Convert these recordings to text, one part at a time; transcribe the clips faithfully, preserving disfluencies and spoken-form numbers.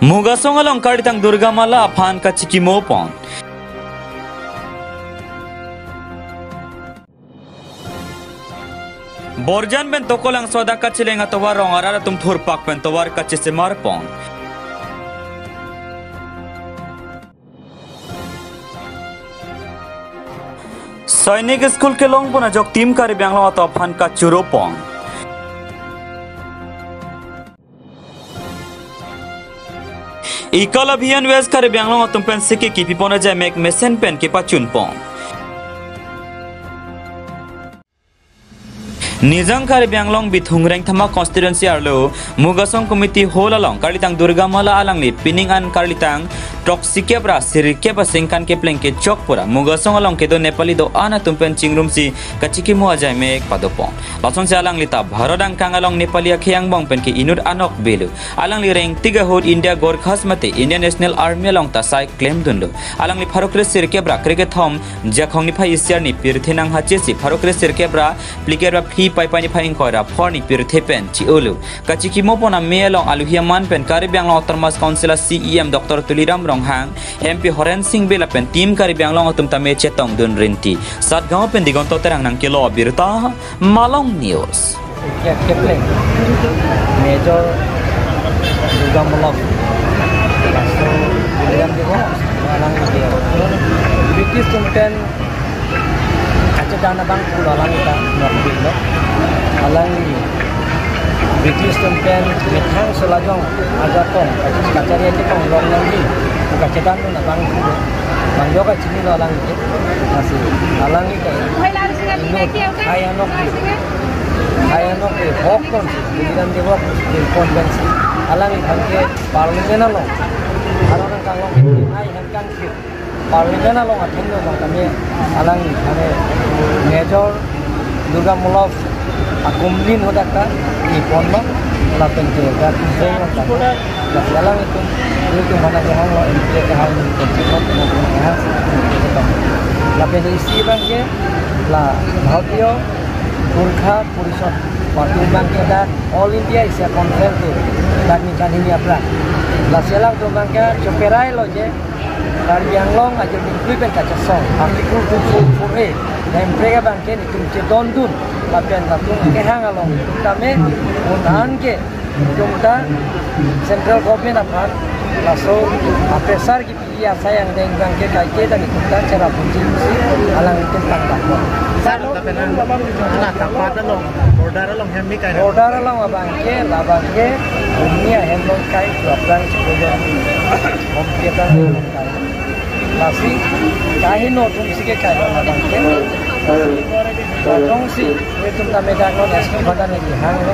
Mugasong along Karlitang Durga Mala aphan kachikimo pon. Borjan pen Tokolangso adak kacheleng atovar rong arat atum thurpak pen tovar kachesemar pon. Sainik School kelong pon ajok Team Karbi Anglong atum aphan kachoro pon. Ikal Abhiyan West Karbi Anglong atum pen siki kipi pon ajai mek mesen pen kipachun pon. Nijang Karbi Anglong Bithung Rengthama constituency arlo Mugasong Committee Hall along Karlitang Durga Mala alangli pining an Karlitang throksi kep ra sirkep asingkan kepleng kechok pura Mugasong along kedo Nepali do-an atum pen chingrumsi kachikimo ajai mek pado pon. Lasonsi alangli ta Bharat angkang along Nepali akhei angbong pen ke inut anok belu. Alangli rengtik ahut India Gorkhas mate Indian National Army along ta sai klemdunlo. Alangli pharo kre sirkep ra kre kethom Jakhong niphai isi arni pirthe nanghachesi pharo kre sirkep ra phlikep ra phli Paipai niphai ingkoi ra phor ni pirthe pen chi-olo. Kachikimo pon ame along aluhi aman pen Karbi Anglong Autonomous Council a C E M Doctor Tuliram Ronghang, M P Horen Sing Bey lapen Team Karbi Anglong atum tame chetongdun rinti. Satgaon pen Digonto Terang nangkelo abirta, Malong News. Kep-, Kepling, Major Durga Mulok, laso William Devo, alangli British atum pen kachedan abang pulo alangli ta nokbilo. Alangli British atum pen methang solajong ajatong kachari ati kong long nangji, kachedandun abang pulo. Bang jo kachinilo alangli. Lasi alangli ta inut hai anok, hai anok ke hok tonsi, William Devo hok tonsi, alangli aphan ke Parliament along, Bharat angkang along hai hemkan ke Parliament along athengno abang kami alangli aphan ke Major Durga Mulok akumlin hadak ta ni ponlo, lapen ke dak zeng lang ta. Lasi alanglitum, ilitum mana kehanglo, M P kehang, M P kehang, M P kehang. Lapen isi abang ke la Bharatiya Gorkha Parishad atum abang ke dak All India Asia Conference tu dak ningkan hini aphrang. Lasi alangtum abang ke choperailo je Karbi Anglong ajo ningkui pen kachesong Article two four four A, Hemprek abang ke netum chedondun lapen latum kehang along tame un-an ke netum ta Central Government aphan laso a-pressure kipi asai angdeng abang ke kaike ta netum ta cherapji pusi alangtum tangdaklo. Sir, lapen an, ala tapat along, border along hem mi kai ra? Border along abang ke, labang ke, uni ahem along kai, tu aphrang chiklo jon, hom theater along kai. Lasi, kaheno atum si ke kai labang ke. Jongsi, netum tame dak non S P pada ne dihanglo,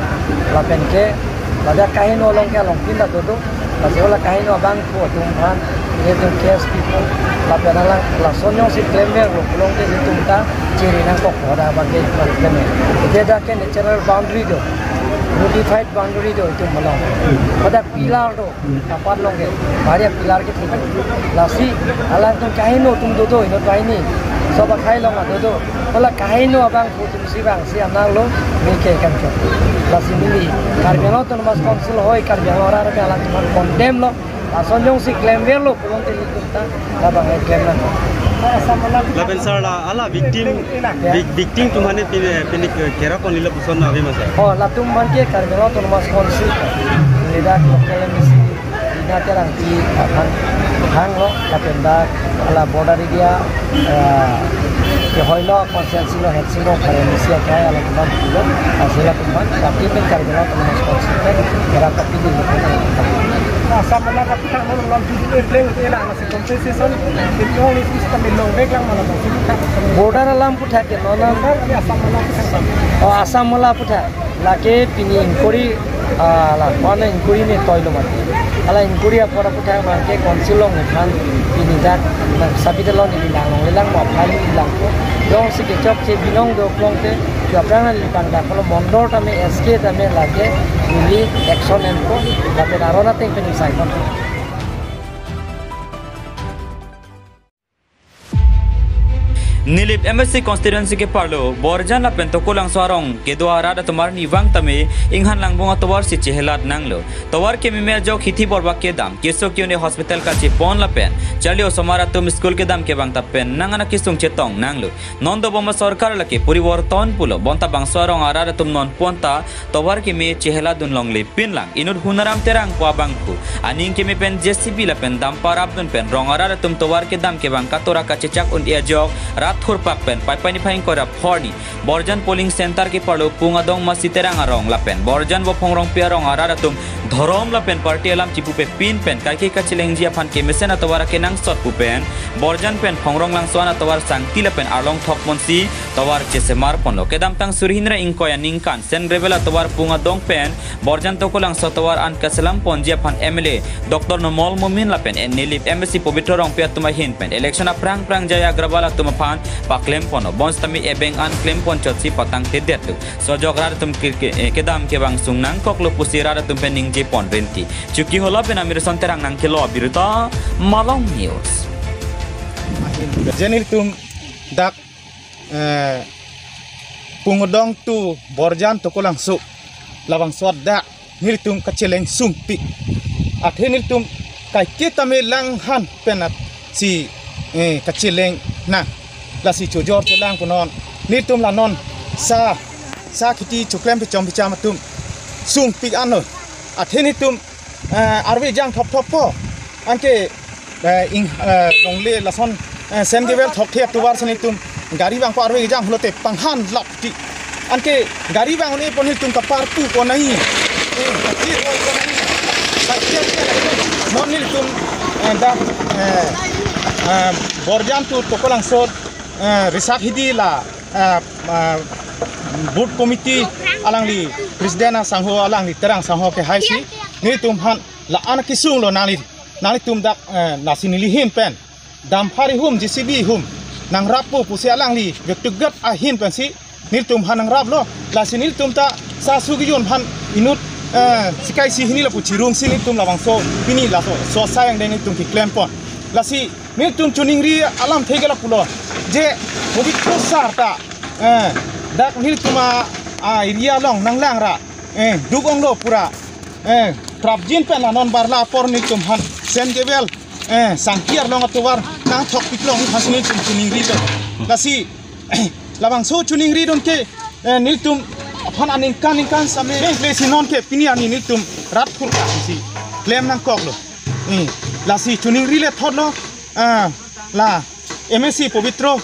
lapen ke, pada kaheno along ke along pinda dodo, lasi ola kaheno abang ko atum aphan, netum K S P ko, lapen alang, lason jongsi klemverlo pulote netum ta chiri nangkok pada abang ke, lapen ke. Ite dak ke natural boundary do, notified boundary do itum along. Pada pillar do, tapat along ke, bari pillar ke thik. Lasi, alangtum kaheno atum dodo, inut banghini. Sob akhai along dodo. Ola kaheno abang ko atum si bang si anang lo, mi ke kan cho. Lasi neli, Karbi Anglong Autonomous Council hoi, Karbi Anglong arat ke alangtum condemn lo. Lason jongsi klemverlo pulote netum ta, labang ke klem nang. Lapen sir la, ala victim, vic-, victim atum aphan ne pin, pin, kera konila puson ave ma sir? Oh, latum aphan ke Karbi Anglong Autonomous Council, ledak local M A C, Rina Terangpi aphan hanglo, lapen dak ala border area, eh, ke hoilo constituency lo, head silo, kare misi akai, alangtum aphan pulo, asila atum aphan, tapi pen Karbi Anglong Autonomous Council pen, kera tapi di lo. Assam mala tapi tak mau lom tujuh eh, pleng, eh, lah, masih compensation, itu orang itu suka bilang, baik lang mana masih tak. Border alam puthak ke, nona. Border, ya, Assam mala puthak. Oh, Assam mala puthak. Lake pini inquiry, ah, la, mana inquiry ne toilo mati. Ala inquiry apor aputhak abang ke council along nephan pini dak, na, sabi dalon ili lang long, ilang mo aphan ili lang ko. Jongsi kechokche binong do klong te, jo aphrang neli tangdaklo mondol tame S K tame lake ili action enpo, lapen aron ateng pen sai kon. Nilip M A C constituency keparlo Borjan lapen Tokolangso arong kedo arat atum arni vang tame inghan langbong atovar si chehelat nanglo. Tovar kememe ajok hithi borba kedam, keso ke-un-e hospital kachepon lapen charli osomar atum school kedam kevang ta pen nang ana kesung chetong nanglo. Non dobom asorkar lake poriborton pulo, bonta bangso arong arat atum non ponta tovar keme chehelat dun longle pinlang. Inut Hunaram Terang pu abangphu aning keme pen J C B lapen dumper apdun pen rong arat atum tovar kedam kevang katora kachechak un-e ajok rat thurpak pen Paipai niphai ingkoi ra phorni Borjan polling center keparlo Pung Adong Masi Terang arong lapen Borjan Vophong Rongpi arong arat atum dhorom lapen party alam chipupe pin pen kaike kachelengji aphan kemesen atovar akenangsot pu pen Borjan pen Phongrong Langso an atovar sangti lapen arlong thokponsi tovar chesemar ponlo. Kedamtang suri hini ra ingkoi aningkan Saint Gabriel atovar Pung Adong pen Borjan Tokolangso atovar an kaselam ponji aphan M L A Doctor Numal Momin lapen Nilip M A C Pobitro Rongpi atum ahin pen election aphrang phrang Jaya Agrawal atum aphan paklem ponlo. Bonsitame ebeng an klem pon chotsi patangtedetlo. Sojok rat atum ke, ke, eh, kedam kevang sung nangkoklo pusi rat atum pen ningje pon rinti. Chuki holo pen Amirson Terang nangkelo birta Malong News. Je nelitum dak, eh, Pung Adong to Borjan Tokolangso labangso dak nelitum kacheleng sungpik. Athe nelitum kaike tame langhan penat si, eh, kacheleng nang. Lasi chojor chelang punon. Nelitum la non sa, sa khiti choklem pechom pecham atum sungpik anlo. Athe nelitum, eh, arve jang thop thop po. Anke, eh, ing, eh, longle lason, eh, Saint Gabriel thok the atovar si nelitum gari vangpo arve jang pulote panghan lap ti. Anke gari vang un-e pon nelitum kapar pu pon nai. Eh, kapar pu pon nai. Sakya non nelitum, eh, dak, eh, eh, Borjan to Tokolangso, eh, risak hidi la, eh, eh, booth committee alangli president asangho alangli Terang sangho kehai si nelitum aphan la-an kesunglo nangli, nanglitum dak, eh, lasi neli ahin pen dumper ahum, J C B ahum nangrappo pusi alangli bektugat ahin pensi nelitum aphan nangraplo. Lasi nelitum ta sa su kejun aphan inut, eh, sikai si hini lapu chirung si nelitum labangso pini laso so sayang deng nelitum keklem pon. Lasi nelitum choningri alamthe ke lapulo. Je Pobitro sir ta, eh, dak nelitum a, a area along nanglang ra, eh, duk-onglo pura, eh, prapjin pen la non barla apor nelitum aphan Saint Gabriel, eh, sangti arlong atovar nangthokpik long aphan si nelitum choningrilo. Lasi labangso choningridun ke, eh, nelitum aphan aningkan ningkan same le si non ke pini arni nelitum rat thurpak si klem nangkoklo. Eh, lasi choningri le thotlo, ah, la M A C Pobitro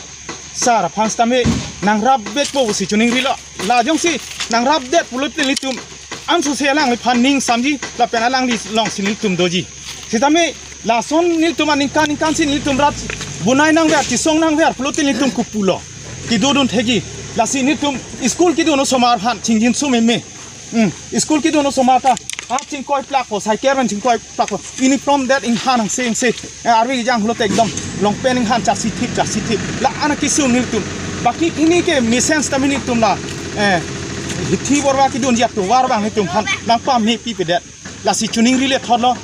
sir aphan sitame nangrap vekpo si choningrilo. La jongsi nangrapdet pulote nelitum ansose alangliphan ning samji lapen alangli alongsi nelitum doji. Sitame lason nelitum aningkan ningkan si nelitum rat bunai nangver, chisong nangver pulote nelitum kopulo kedodun thekji. Lasi nelitum school kedun osomar aphan chingjinso meme. Hmm, school kedun osomar ta, ah, chingkoi plakpo, cycle pen chingkoi plakpo. Uniform det inghan angse angse. Eh, arve jang pulote ekdom long pant inghan charsi thip, charsi thip. La-an kesung nelitum. Baki hini kemesen sitame nelitum la, eh, hithi borba kedunji atovar abang nelitum aphan nangpamepipedet. Lasi choningri le thotlo.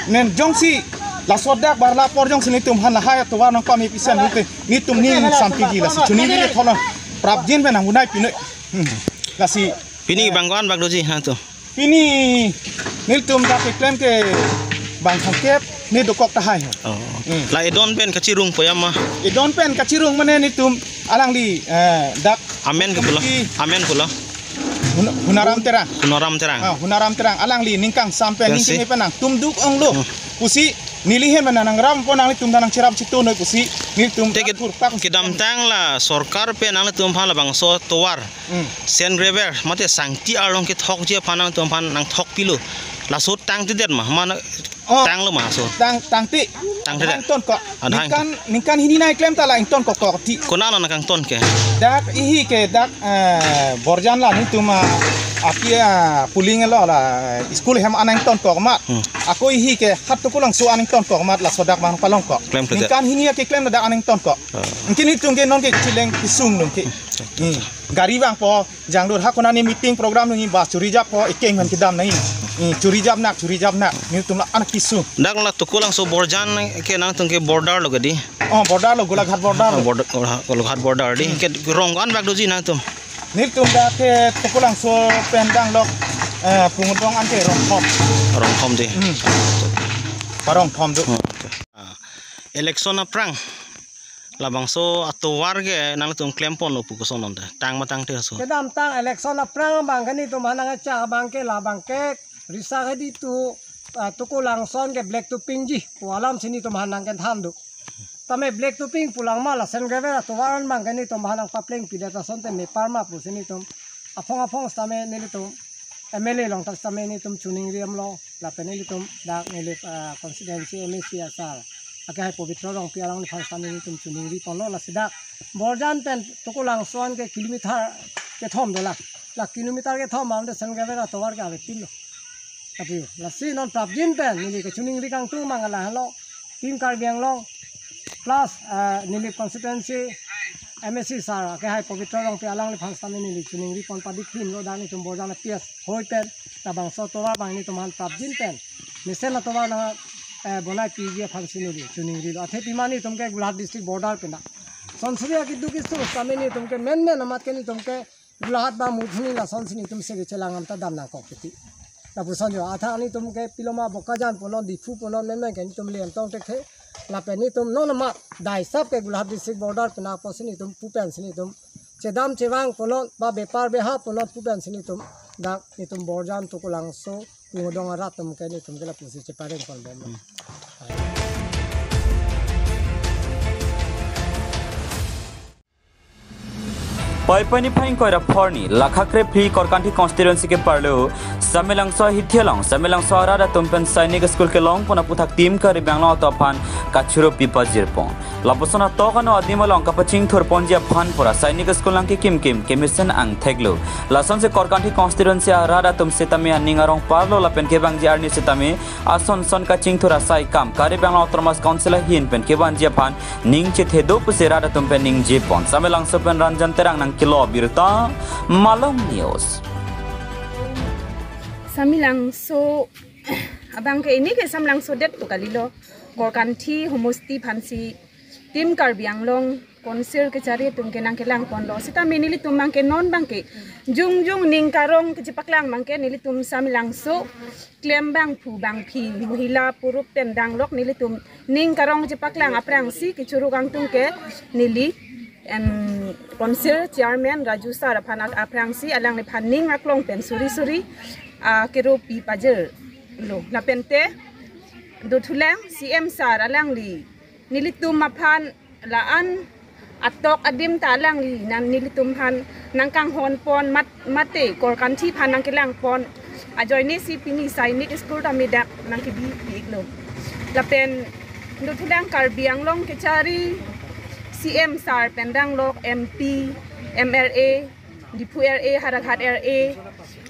Nen jongsi laso dak barla apor jongsi nelitum aphan lahai atovar nangpamepisen pulote nelitum ning sampiji, lasi choningri le thotlo. Prapjin pen nangbunai pinoi. Hmm. Lasi pini bang ko-an bak doji ha to? Pini nelitum dak keklem ke bang thangkep ne dokok tahai. Oh. Hmm. La edon pen kachirungpo ya ma? Edon pen kachirung mane nelitum alangli, eh, dak amen ke pulo? Komiti. Amen pulo? Hun-, Hunaram Terang. Hunaram Terang. Ah, Hunaram Terang. Alangli ningkangsam pen, pensi? Ningkeme pen nangtum duk-onglo. Hmm. Pusi neli ahin pen nangrappo, nanglitum ta nangcherap chitu noi pusi nelitum te ke-, rat thurpak kedamtang la sorkar pen nanglitum aphan labangso tovar. Hmm. Saint Gabriel mate sangti arlong kethokji aphan nangtum aphan nangthokpilo. Laso tangtedet ma, mana? Oh. Tanglo ma laso? Tang, tangte. Tangtedet. Ingtonkok. Ada ington. Ningkan, ningkan hini nai klem ta la ingtonkok kok ti. Konat nangkangton ke? Dak ihi ke dak, eh, Borjan la nelitum, ah, Api a puling lo la school hem anang tonkok mat. Hmm. Ako ihi ke hat Tukulangso anang tonkok mat laso dak bang palongkok. Klemkledet. Ningkan hini ake klem dak anang tonkok. Ah. Ningkan nelitum ke non ke chileng kesung nung ke. Hmm. Gari bang po jangdur ha konat ne meeting program nung bus churi jap po ekeng man kedam nai. Hmm. Churi jap nak, churi jap nak. Nelitum la anak kesung. Dak la Tukulangso Borjan ke nangtum ke border lo ke dei. Oh, border lo, Golaghat border lo. Border, Golaghat border dei. Hmm. Ke rong ko-an bak doji nangtum? Nelitum dak ke Tukulangso pen danglok, eh, Pungdong ante rongthom. Rongthom dei. Hmm. Parongthom do. Oh, okay. Ah, election aphrang labangso atovar ke nangtum klem ponlo pu koson nonte. Tang ma tangte aso. Kedamtang election aphrang bang ke nelitum hanang acha bang ke la bang ke risa ke ditu, ah, Tukulangso an ke black to pink ji pu alam si nelitum hanang kethan do. Tame black to pink pulang ma la Saint Gabriel atovar an bang ke nelitum hanang papleng pidet asonte mepar ma pusi nelitum aphong aphong sitame nelitum M L A along ta sitame nelitum choningri damlo lapen nelitum dak Nilip, ah, constituency M A C asar akehai Pobitro Rongpi alangliphan sitame nelitum choningri ponlo lasi dak Borjan pen Tukulangso an ke kilometer kethom dolang. La kilometer kethom amde Saint Gabriel atovar ke ave pin lo. Tapi lasi non prapjin pen neli kechoningri kangtung mang lahelo Team Karbi Anglong plus, eh, Nilip constituency M A C sar akehai Pobitro Rongpi alangliphan sitame neli choningri pon padi pin lo dak nelitum Borjan P S hoi pen labangso atovar bang nelitum han prapjin pen mesen atovar nang, eh, bonai piji aphan si neli choningri lo. Athe pima nelitum ke Golaghat district border pen dak. Son Surya keduk keso sitame nelitum ke menmen amat ke nelitum ke Golaghat bang Muthu ni lason si nelitum se kechelang am ta dam nangkok kiti. Lapuson jo, athe nelitum ke piloma Bokajan punon, Diphu punon, menmen ke nelitum lem tong thekthe. Lapen nelitum non amat daisap ke Golaghat district border pen apotsi nelitum pu pen si nelitum chedam chevang punon, ba bepar beha punon pu pen si nelitum dak nelitum Borjan Tukulangso Pungdong arat atum ke nelitum ke lapusi chepareng ponbom. Hmm. Paipai niphai ingkoi ra phli, lakha krephli Korkanthi constituency keparlo Samelangso ahithi along Samelangso arat atum pen Sainik School kelong pon aputhak Team Karbi Anglong atum aphan kachoro pi pajir pon. Lapuson atok ano adim along kapachingthur ponji aphan pura Sainik School nangkekim kim kemesen angthek lo. Lasonsi Korkanthi constituency arat atum sitame aning arong parlo lapen kevangji arni sitame ason son kachingthur asai kam Karbi Anglong Autonomous Council ahin pen kevanji aphan ning chethe do pusi rat atum pen ningje pon. Samelangso pen Ranjan Terang nangkelo birta, Malong News. Samelangso abang ke ini ke Samelangso det pu kalilo. Korkanthi homosti aphansi Team Karbi Anglong Council kechari atum ke nangkelang ponlo. Sitame nelitum bang ke non bang ke jongjong ning karong kechepaklang bang ke nelitum Samelangso klem bangphu bangphi mohila purup pen danglok nelitum ning karong chepaklang aphrangsi kechoro kangtung ke neli, em, Council Chairman Raju Sir aphan ap-, aphrangsi alangliphan ning aklong pen suri suri, ah, kachoro pi pajir lo. Lapente dothulang C M Sir alangli nelitum aphan la-an atok adim ta alangli nang nelitum aphan nangkanghon pon mat, mate Korkanthi aphan nangkelang pon ajoine si pini Sainik School ta medak nangkebi pi iklo. Lapen dothulang Karbi Anglong kechari C M Sir pen danglok M P, M L A, Diphu R A, Howraghat R A,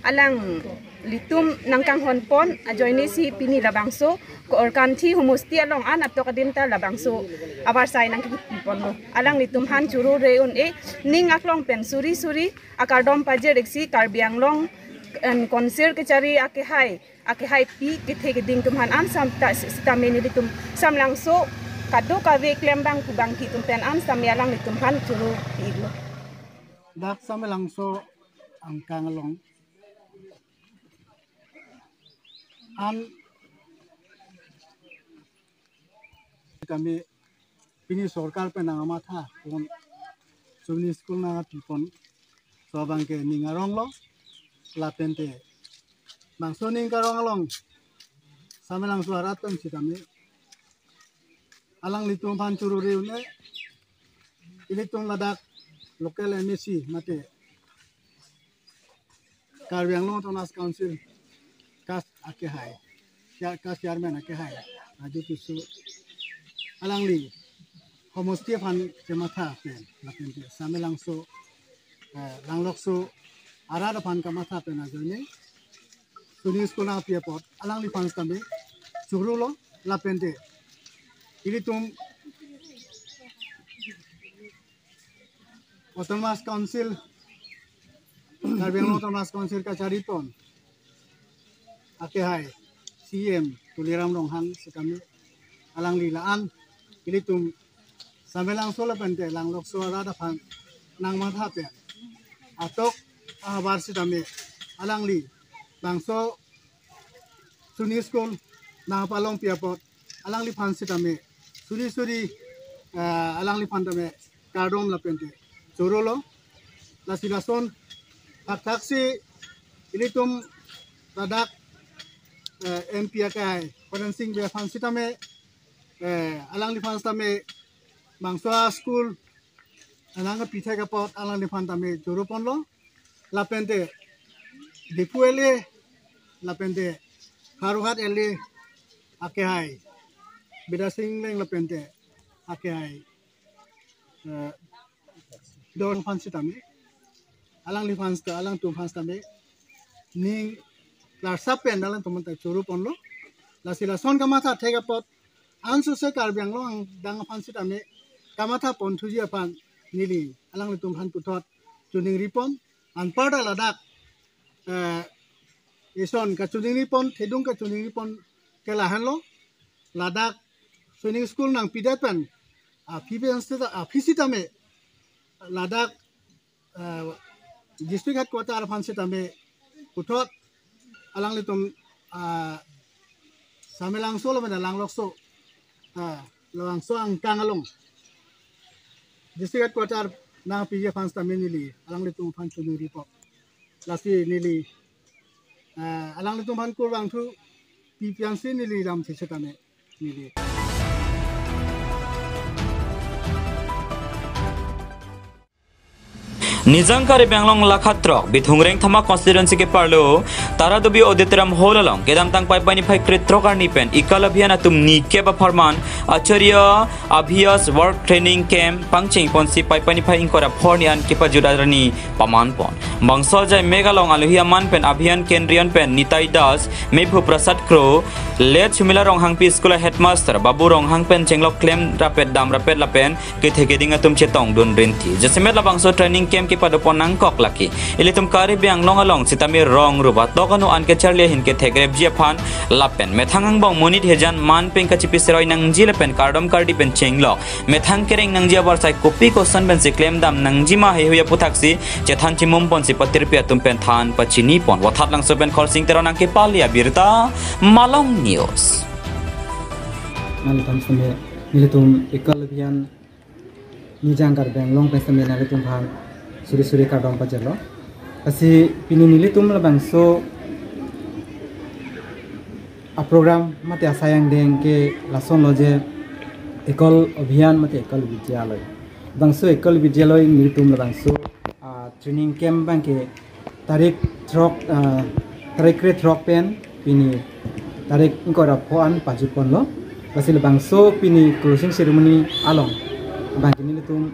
alanglitum nangkanghon pon ajoine si pini labangso Korkanthi homosti along an atok adim ta labangso avarsai nangkepi ponlo. Alanglitum aphan choro re un-e ning aklong pen suri suri akardom pajir iksi Karbi Anglong, em, Council kechari akehai, akehai pi kethe keding atum aphan an sam ta sitame nelitum Samelangso kadokave klem bangphu bangphi atum pen an sitame alanglitum aphan choro pi iklo. Dak Samelangso angkang along an kami pini sorkar pen nangkamatha pon, suni school nangpi pon, so bang ke ning arong lo, lapente bangso ning karong along Samelangso arat pen sitame alanglitum aphan choro re un-e, ilitum ladak local M A C mate Karbi Anglong Autonomous Council kas akehai, sia-, kas chairman akehai Raju Tisso alangli homosti aphan chematha pen, lapente Samelangso, eh, Langlokso arat aphan kamatha pen ajoine Suni School nangpi apot alangliphan sitame chorolo, lapente ilitum Autonomous Council, Karbi Anglong Autonomous Council kachari pon akehai C M Tuliram Ronghang sitame alangli la-an ilitum Samelangso lapente Langlokso arat aphan nangmatha pen atok ahavar sitame alangli bangso Suni School nangpalongpi apot alangliphan sitame suri suri, eh, alangliphan tame kardom lapente chorolo. Lasi lason thakthak si ilitum ladak, eh, M P akehai Horen Sing Bey aphan sitame, eh, alangliphan sitame bangso a-school nangpi thek apot alangliphan tame choro ponlo. Lapente Diphu L A, lapente Howraghat L A akehai Bidya Sing Engleng lapente akehai, eh, Dorjee aphan sitame, alangliphan sita, alangtum aphan sitame ning larsap pen alangtum anta choro ponlo. Lasi lason kamatha thek apot ansose Karbi Anglong angdeng aphan sitame kamatha ponthuji aphan neli alanglitum aphan puthot choningri pon. Anparta ladak, eh, ison kachoningri pon, thedung kachoningri pon ke lahenlo, ladak Suni School nangpidet pen aphi pen sita, aphi sitame ladak, eh, district headquarter aphan sitame puthot alanglitum, ah, Samelangso lapen Langlokso, ah, Langso angkang along district headquarter nangpiji aphan sitame neli alanglitum aphan choningri pon. Lasi neli, ah, alanglitum aphan kurvangthu pipiansi neli lam sitame neli. Nijang Karbi Anglong lakha throk, Bithung Rengthama constituency keparlo Taradubi Auditorium Hall along kedamtang Paipai niphai krethrok arni pen Ekal Abhiyan atum ni kep apharman Acharya Abhyas Work Training Camp pangcheng ponsi Paipai niphai ingkoi ra pho arni an kepajut arni paman pon. Bangso ajai mek along alohi aman pen Abhiyan Kendriyan pen Nitai Das, Mephu Prasad Kro, Let Sumila Ronghangpi School a headmaster Babu Ronghang pen chenglok klem rapet dam rapet lapen kethe keding atum chetongdun rinti. Jasemet labangso training camp kepado pon nangkok lake ilitum Karbi Anglong along sitame rong rup atok anu an kecharli ahin kethekrepji aphan lapen methang angbong monit hejan man pen kachipi seroi nangji lapen kardom kardi pen chenglok methang kereng nangji avarsai kopi koson pensi klemdam nangjima heihui aputhaksi chethan chimum ponsi patirpi atum pen than pachini pon. Vothatlangso pen Khorsing Teron nangkepali abirta, Malong News. Nangtum sitame nelitum Ekal Abhiyan Nijang Karbi Anglong pen sitame nelitum aphan suri suri kardom pajirlo. Lasi pini nelitum labangso a-program mate asai angdeng ke lasonlo je Ekal Abhiyan mate Ekal Vidyalaya. Bangso Ekal Vidyalaya nelitum labangso, ah, training camp abangke tarik throk, ah, tarik krethrok pen pini tarik ingkoi ra pho an pajut ponlo. Lasi labangso pini closing ceremony along abangke nelitum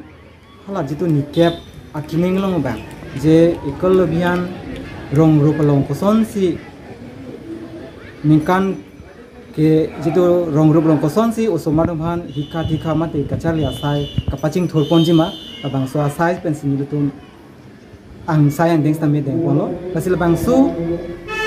hala jitu ni kep a-training along abang je Ekal Abhiyan rong rup along kosonsi ningkan ke jitu rong rup along kosonsi osomar atum aphan hikha dikha mate kacharli asai kapachingthur ponjima, labangso asai pensi nelitum angsai angdeng sitame deng ponlo. Lasi labangso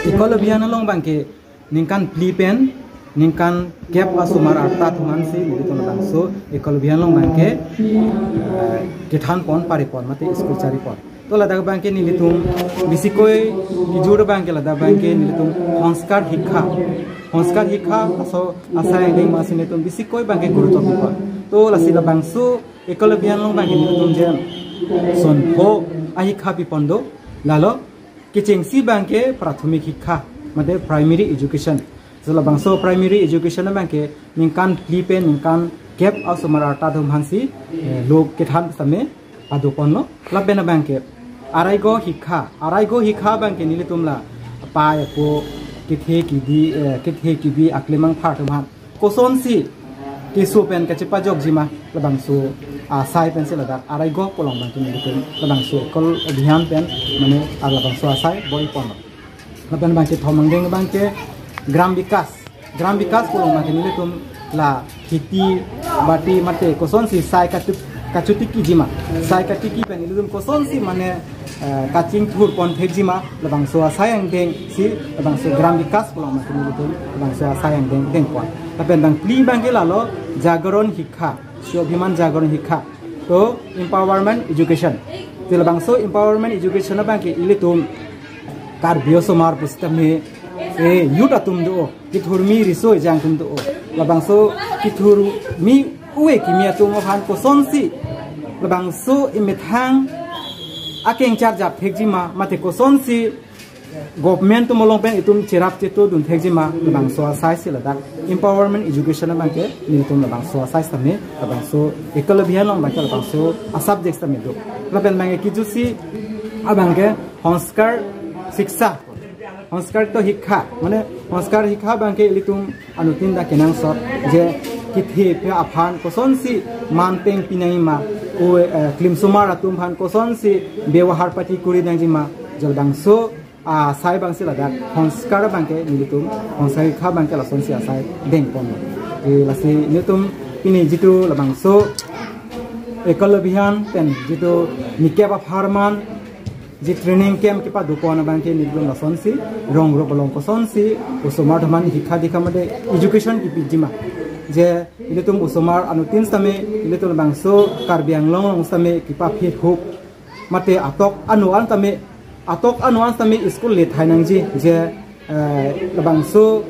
Ekal Abhiyan along abangke ningkan phli pen ningkan kep asomar arta atum aphansi nelitum labangso Ekal Abhiyan along abangke, eh, kethan pon pari pon mate school chari pon. To ladak abangke nelitum bisikoi kejor abangke ladak abangke nelitum Sanskar Hikha. Sanskar Hikha aso asai angdeng masi nelitum bisikoi abangke guruto pipo. To lasi labangso Ekal Abhiyan along abangke nelitum je son pho ahikha pipon do, lalo kechengsi abangke prathomik hikha mate primary education. So labangso primary education abangke ningkan phli pen ningkan kep asomar arta atum aphansi, eh, lo kethan sitame pado ponlo. Lapen abangke araigo hikha, araigo hikha abangke nelitum la apei apo kethe kedi, eh, kethe kebi aklemang phar atum aphan kosonsi keso pen kachepajokjima labangso asai pensi ladak arai go pu along abangke nelitum labangso Ekal Abhiyan pen mane labangso asai bor-i ponlo. Lapen abangke kethom angdeng abangke Gram Vikas. Gram Vikas pu along abangke nelitum la kheti bati mate kosonsi sai kachut-, kachotiki jima. Sai katiki pen nelitum kosonsi mane, eh, kachingthur pon thek jima, labangso asai angdeng si labangso Gram Vikas pu along abangke nelitum labangso asai angdeng dengpon. Lapen abang phli abangke lalo Jagaran Shiksha, Swabhiman Jagaran Shiksha, to empowerment education. Te labangso empowerment education abangke ilitum Karbi osomar pusitame, eh, youth atum do, kethurmi riso ejang atum do. Labangso kethurmi ove kimi atum aphan kosonsi labangso emethang akeng charjap thek jima, mate kosonsi government atum along pen itum cherap cheto dun thek jima, labangso asai si ladak empowerment education abangke nelitum labangso asai sitame labangso Ekal Abhiyan along abangke labangso a-subject sitame do. Lapen abangke kijutsi abangke Sanskar Shiksha, Sanskar to Shiksha, mane Sanskar Shiksha abangke ilitum anuttin ta kenangsot je kethe aphan kosonsi man peng pinangji ma, o, eh, klimsomar atum aphan kosonsi bebohar pati kori nangji ma, je labangso asai abangsi ladak Sanskar abangke nelitum, Sanskar Shiksha abangke lasonsi asai dengpon. Eh, lasi nelitum pini jitu labangso Ekal Abhiyan pen jitu nikep apharman ji training camp kepadopon abangke nelitum lasonsi rong rong along kosonsi osomar atum aphan Shiksha Diksha mate education kepi jima. Je ilitum osomar anuttin sitame, ilitum labangso Karbi Anglong along sitame kepaphet hup mate atok anu an sitame, atok anu an sitame school le thai nangji, je, eh, labangso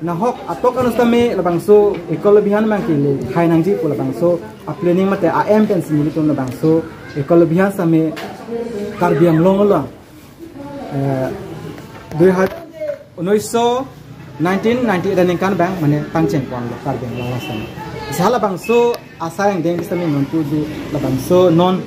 nahok atok anu sitame labangso Ekal Abhiyan abangke le thai nangji pu labangso a-planning mate a-aim pensi nelitum labangso Ekal Abhiyan sitame Karbi Anglong along, eh, dui ha-, unoiso, nineteen ninety-eight aningkan abang mane pangcheng ponlo Karbi Anglong along sitame. Sa labangso asai angdeng sitame non tu du labangso non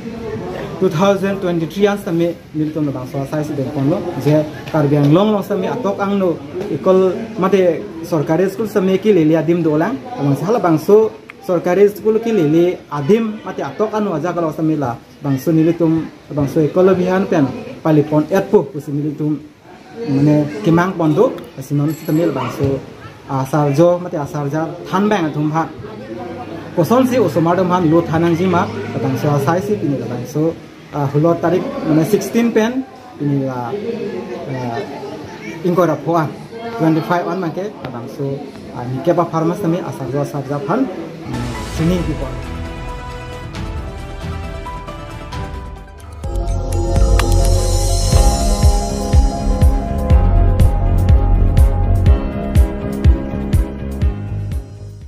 two thousand twenty-three an sitame nelitum labangso asai si dengponlo je Karbi Anglong along sitame atok angno Ekal mate sorkari school sitame kelele adim dolang. Labangso, labangso sorkari school kelele adim mate atok anu ajak along sitame labangso nelitum labangso Ekal Abhiyan pen pali pon-etpo pusi nelitum mane kemang pon do, lasi non sitame labangso asarjo mate asarja thanbang atum aphan kosonsi osomar atum aphan lo than nangji ma, labangso asai si pini labangso, ah, hulo tarik mane sixteen pen pini la, ah, ingkoi ra pho an, twenty-five an abangke labangso, ah, nikep apharman sitame asarjo asarja aphan, mm, chini pipon.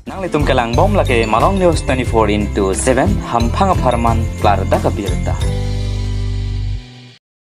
Nanglitum kelangbom lake Malong News twenty-four into seven, hamphang apharman klardak abirta.